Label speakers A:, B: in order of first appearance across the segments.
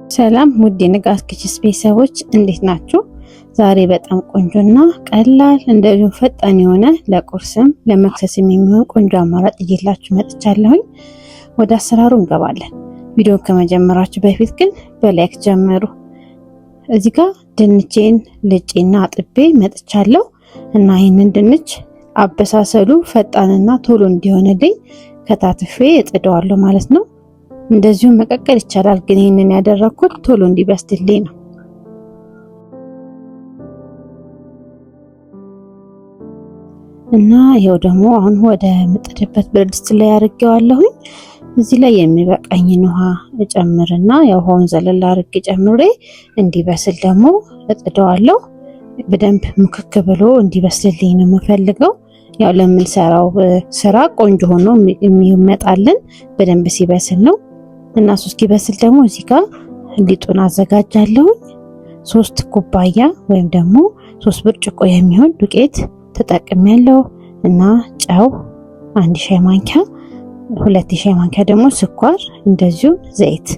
A: ሰላም ውድ የንጋት Kitchen ቤተሰቦች እንዴት ናችሁ? ዛሬ በጣም ቆንጆና ቀላል እንደዚሁም ፈጣን የሆነ ለቁርስም ለመክሰስም የሚሆን ቆንጆ አማራጭ ይዤላችሁ መጥቻለሁኝ። ወደ አሰራሩ እንገባለን። ቪዲዮን ከመጀመራችሁ በፊት ግን በ like ጀምሩ። እዚህ ጋር ድንቼን ልጬና አጥቤ መጥቻለሁ እና ይህንን ድንች አበሳሰሉ ፈጣንና ቶሎ እንዲሆንልኝ ከታትፌ እጥደዋለሁ ማለት ነው። እንደዚሁም መቀቀል ይቻላል፣ ግን ይህንን ያደረኩት ቶሎ እንዲበስልልኝ ነው። እና ይኸው ደግሞ አሁን ወደ ምጥድበት ብረት ድስት ላይ አድርጌዋለሁኝ። እዚህ ላይ የሚበቃኝን ውሃ እጨምርና ያው ውሃውን ዘለል አድርጌ ጨምሬ እንዲበስል ደግሞ እጥደዋለሁ። በደንብ ሙክክ ብሎ እንዲበስልልኝ ነው የምፈልገው። ያው ለምንሰራው ስራ ቆንጆ ሆኖ የሚመጣልን በደንብ ሲበስል ነው። እና እሱ እስኪበስል ደግሞ እዚህ ጋር ሊጡን አዘጋጃለሁ። 3 ኩባያ ወይም ደግሞ 3 ብርጭቆ የሚሆን ዱቄት ተጠቅሜያለሁ እና ጨው 1 ሻይ ማንኪያ፣ 2 ሻይ ማንኪያ ደግሞ ስኳር፣ እንደዚሁ ዘይት።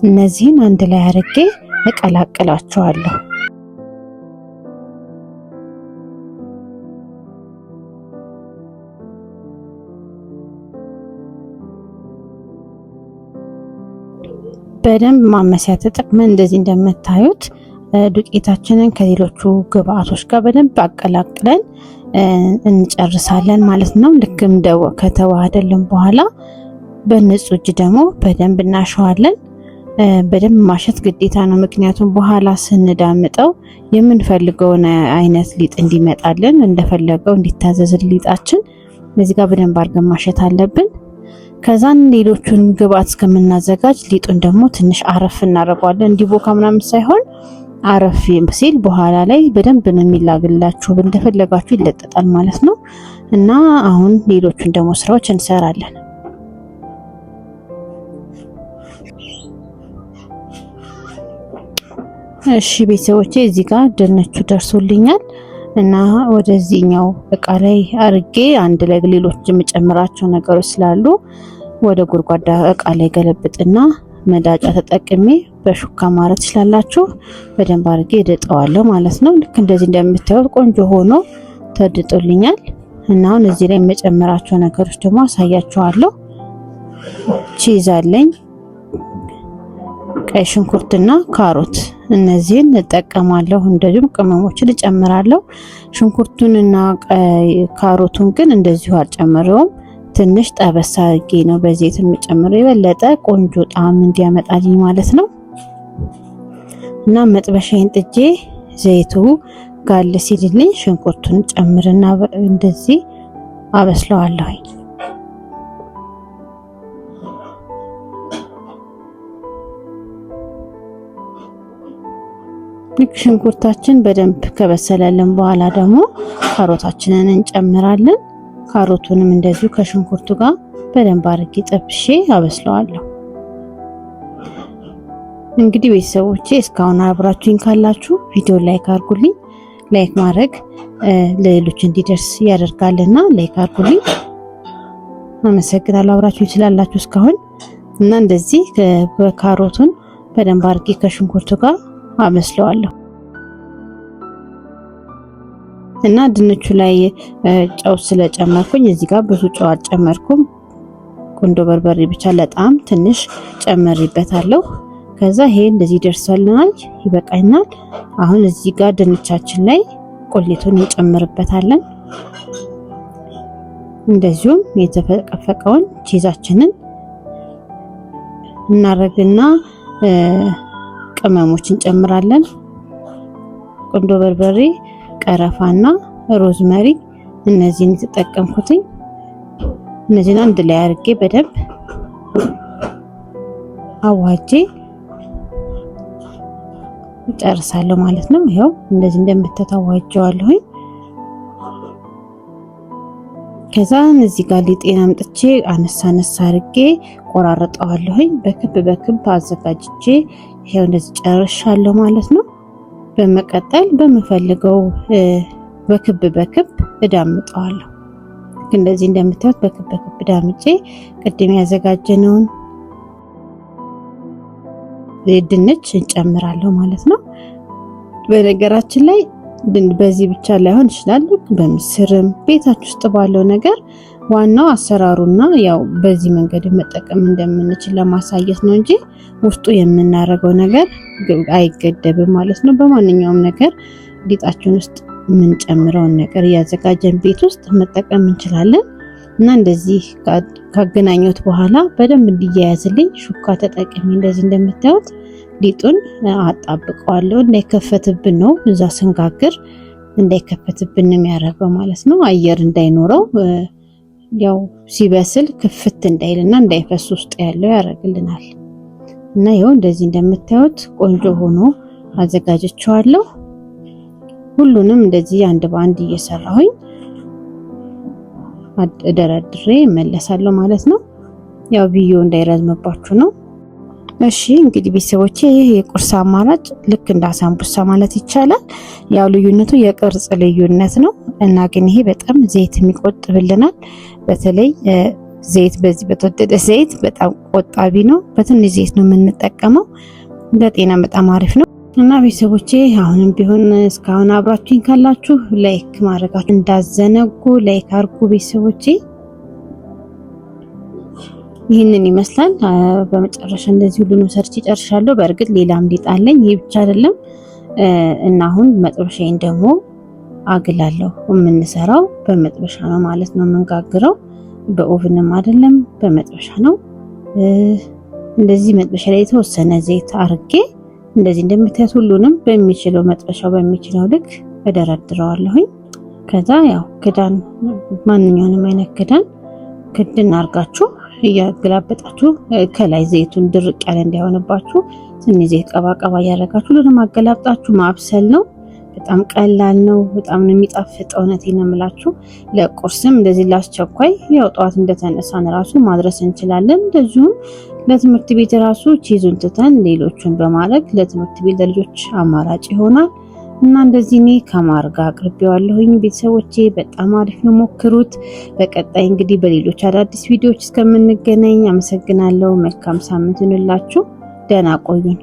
A: እነዚህን አንድ ላይ አድርጌ እቀላቅላቸዋለሁ። በደንብ ማመሲያ ተጠቅመን እንደዚህ እንደምታዩት ዱቄታችንን ከሌሎቹ ግብአቶች ጋር በደንብ አቀላቅለን እንጨርሳለን ማለት ነው። ልክ እንደው ከተዋሃደልን በኋላ በንጹህ እጅ ደግሞ በደንብ እናሸዋለን። በደንብ ማሸት ግዴታ ነው። ምክንያቱም በኋላ ስንዳምጠው የምንፈልገውን አይነት ሊጥ እንዲመጣልን እንደፈለገው እንዲታዘዝልን ሊጣችን እዚህ ጋር በደንብ አድርገን ማሸት አለብን። ከዛን ሌሎቹን ግብአት እስከምናዘጋጅ ሊጡን ደግሞ ትንሽ አረፍ እናደርገዋለን። እንዲቦካ ምናምን ሳይሆን አረፍ ሲል በኋላ ላይ በደንብ ነው የሚላግላችሁ፣ እንደፈለጋችሁ ይለጠጣል ማለት ነው። እና አሁን ሌሎቹን ደግሞ ስራዎች እንሰራለን። እሺ ቤተሰቦቼ እዚህ ጋር ድንቹ ደርሶልኛል እና ወደዚህኛው እቃ ላይ አርጌ አንድ ላይ ሌሎች የምጨምራቸው ነገሮች ስላሉ ወደ ጎድጓዳ እቃ ላይ ገለብጥና መዳጫ ተጠቅሜ በሹካ ማረግ ትችላላችሁ። በደንብ አርጌ እደጠዋለሁ ማለት ነው። ልክ እንደዚህ እንደምታዩት ቆንጆ ሆኖ ተድጦልኛል። እና አሁን እዚህ ላይ የምጨምራቸው ነገሮች ደግሞ አሳያችኋለሁ። cheese አለኝ፣ ቀይ ሽንኩርትና ካሮት እነዚህን እጠቀማለሁ። እንደዚሁም ቅመሞችን እጨምራለሁ። ሽንኩርቱንና ካሮቱን ግን እንደዚሁ አልጨምረውም። ትንሽ ጠበስ አድርጌ ነው በዘይት የምጨምረው የበለጠ ቆንጆ ጣዕም እንዲያመጣልኝ ማለት ነው። እና መጥበሻዬን ጥጄ ዘይቱ ጋል ሲልልኝ ሽንኩርቱን ጨምርና እንደዚህ አበስለዋለሁ። ልክ ሽንኩርታችን በደንብ ከበሰለልን በኋላ ደግሞ ካሮታችንን እንጨምራለን። ካሮቱንም እንደዚሁ ከሽንኩርቱ ጋር በደንብ አድርጌ ጠብሼ አበስለዋለሁ። እንግዲህ ቤተሰቦቼ እስካሁን አብራችሁኝ ካላችሁ ቪዲዮ like አድርጉልኝ። like ማድረግ ለሌሎች እንዲደርስ ያደርጋልና like አድርጉልኝ። አመሰግናለሁ አብራችሁኝ ስላላችሁ እስካሁን። እና እንደዚህ ካሮቱን በደንብ አድርጌ ከሽንኩርቱ ጋር አበስለዋለሁ። እና ድንቹ ላይ ጨው ስለጨመርኩኝ እዚህ ጋር ብዙ ጨው አልጨመርኩም። ቁንዶ በርበሬ ብቻ ለጣም ትንሽ ጨመሪበታለሁ። ከዛ ይሄ እንደዚህ ደርሶልናል፣ ይበቃናል። አሁን እዚህ ጋር ድንቻችን ላይ ቆሌቱን እንጨምርበታለን። እንደዚሁም የተፈቀፈቀውን ቺዛችንን እናረግና ቅመሞች እንጨምራለን። ቁንዶ በርበሬ፣ ቀረፋና ሮዝመሪ እነዚህን የተጠቀምኩትኝ። እነዚህን አንድ ላይ አድርጌ በደንብ አዋጄ እጨርሳለሁ ማለት ነው። ይኸው እንደዚህ እንደምታዩት አዋጀዋለሁኝ። ከዛ እዚህ ጋር ሊጤን አምጥቼ አነሳ አነሳ አድርጌ ቆራርጠዋለሁኝ። በክብ በክብ አዘጋጅቼ ይኸው እንደዚህ ጨርሻለሁ ማለት ነው። በመቀጠል በምፈልገው በክብ በክብ እዳምጠዋለሁ። ልክ እንደዚህ እንደምታዩት በክብ በክብ ዳምጬ ቅድም ያዘጋጀነውን ድንች እንጨምራለሁ ማለት ነው። በነገራችን ላይ በዚህ ብቻ ላይሆን ይችላል። በምስርም ቤታችሁ ውስጥ ባለው ነገር ዋናው አሰራሩና ያው በዚህ መንገድ መጠቀም እንደምንችል ለማሳየት ነው እንጂ ውስጡ የምናደርገው ነገር አይገደብም ማለት ነው። በማንኛውም ነገር ሊጣችን ውስጥ የምንጨምረውን ነገር እያዘጋጀን ቤት ውስጥ መጠቀም እንችላለን። እና እንደዚህ ካገናኘሁት በኋላ በደንብ እንዲያያዝልኝ ሹካ ተጠቅሜ እንደዚህ እንደምታዩት ሊጡን አጣብቀዋለሁ። እንዳይከፈትብን ነው እዛ ስንጋግር እንዳይከፈትብን የሚያደርገው ማለት ነው። አየር እንዳይኖረው ያው ሲበስል ክፍት እንዳይልና እንዳይፈስ ውስጥ ያለው ያደርግልናል። እና ይኸው እንደዚህ እንደምታዩት ቆንጆ ሆኖ አዘጋጅቼዋለሁ። ሁሉንም እንደዚህ አንድ በአንድ እየሰራሁኝ ደረድሬ እመለሳለሁ ማለት ነው። ያው ቪዲዮ እንዳይረዝምባችሁ ነው። እሺ እንግዲህ ቤተሰቦቼ ይህ የቁርስ አማራጭ ልክ እንደ አሳምቡሳ ማለት ይቻላል። ያው ልዩነቱ የቅርጽ ልዩነት ነው እና ግን ይሄ በጣም ዘይት የሚቆጥብልናል። በተለይ ዘይት በዚህ በተወደደ ዘይት በጣም ቆጣቢ ነው። በትንሽ ዘይት ነው የምንጠቀመው። ለጤና በጣም አሪፍ ነው እና ቤተሰቦቼ አሁንም ቢሆን እስካሁን አብራችሁኝ ካላችሁ like ማድረጋችሁ እንዳትዘነጉ፣ like አድርጉ ቤተሰቦቼ። ይህንን ይመስላል። በመጨረሻ እንደዚህ ሁሉንም ሰርቼ ጨርሻለሁ። በእርግጥ ሌላም ሊጥ አለኝ፣ ይህ ብቻ አይደለም እና አሁን መጥበሻዬን ደግሞ አግላለሁ። የምንሰራው በመጥበሻ ነው ማለት ነው። የምንጋግረው በ oven ም አይደለም በመጥበሻ ነው። እንደዚህ መጥበሻ ላይ የተወሰነ ዘይት አርጌ እንደዚህ እንደምታዩት ሁሉንም በሚችለው መጥበሻው በሚችለው ልክ እደረድረዋለሁኝ። ከዛ ያው ክዳን ማንኛውንም አይነት ክዳን ክድን አርጋችሁ እያገላበጣችሁ ከላይ ዘይቱን ድርቅ ያለ እንዳይሆንባችሁ ትንሽ ዘይት ቀባቀባ እያደረጋችሁ ሁሉንም አገላብጣችሁ ማብሰል ነው። በጣም ቀላል ነው። በጣም ነው የሚጣፍጠው። እውነቴን ነው የምላችሁ። ለቁርስም እንደዚህ ላስቸኳይ ያው ጠዋት እንደተነሳን ራሱ ማድረስ እንችላለን። እንደዚሁም ለትምህርት ቤት ራሱ cheese ኡን ትተን ሌሎቹን በማድረግ ለትምህርት ቤት ለልጆች አማራጭ ይሆናል እና እንደዚህ እኔ ከማር ጋር አቅርቤዋለሁኝ። ቤተሰቦቼ በጣም አሪፍ ነው፣ ሞክሩት። በቀጣይ እንግዲህ በሌሎች አዳዲስ ቪዲዮዎች እስከምንገናኝ አመሰግናለሁ። መልካም ሳምንት ይሁንላችሁ። ደህና ቆዩን።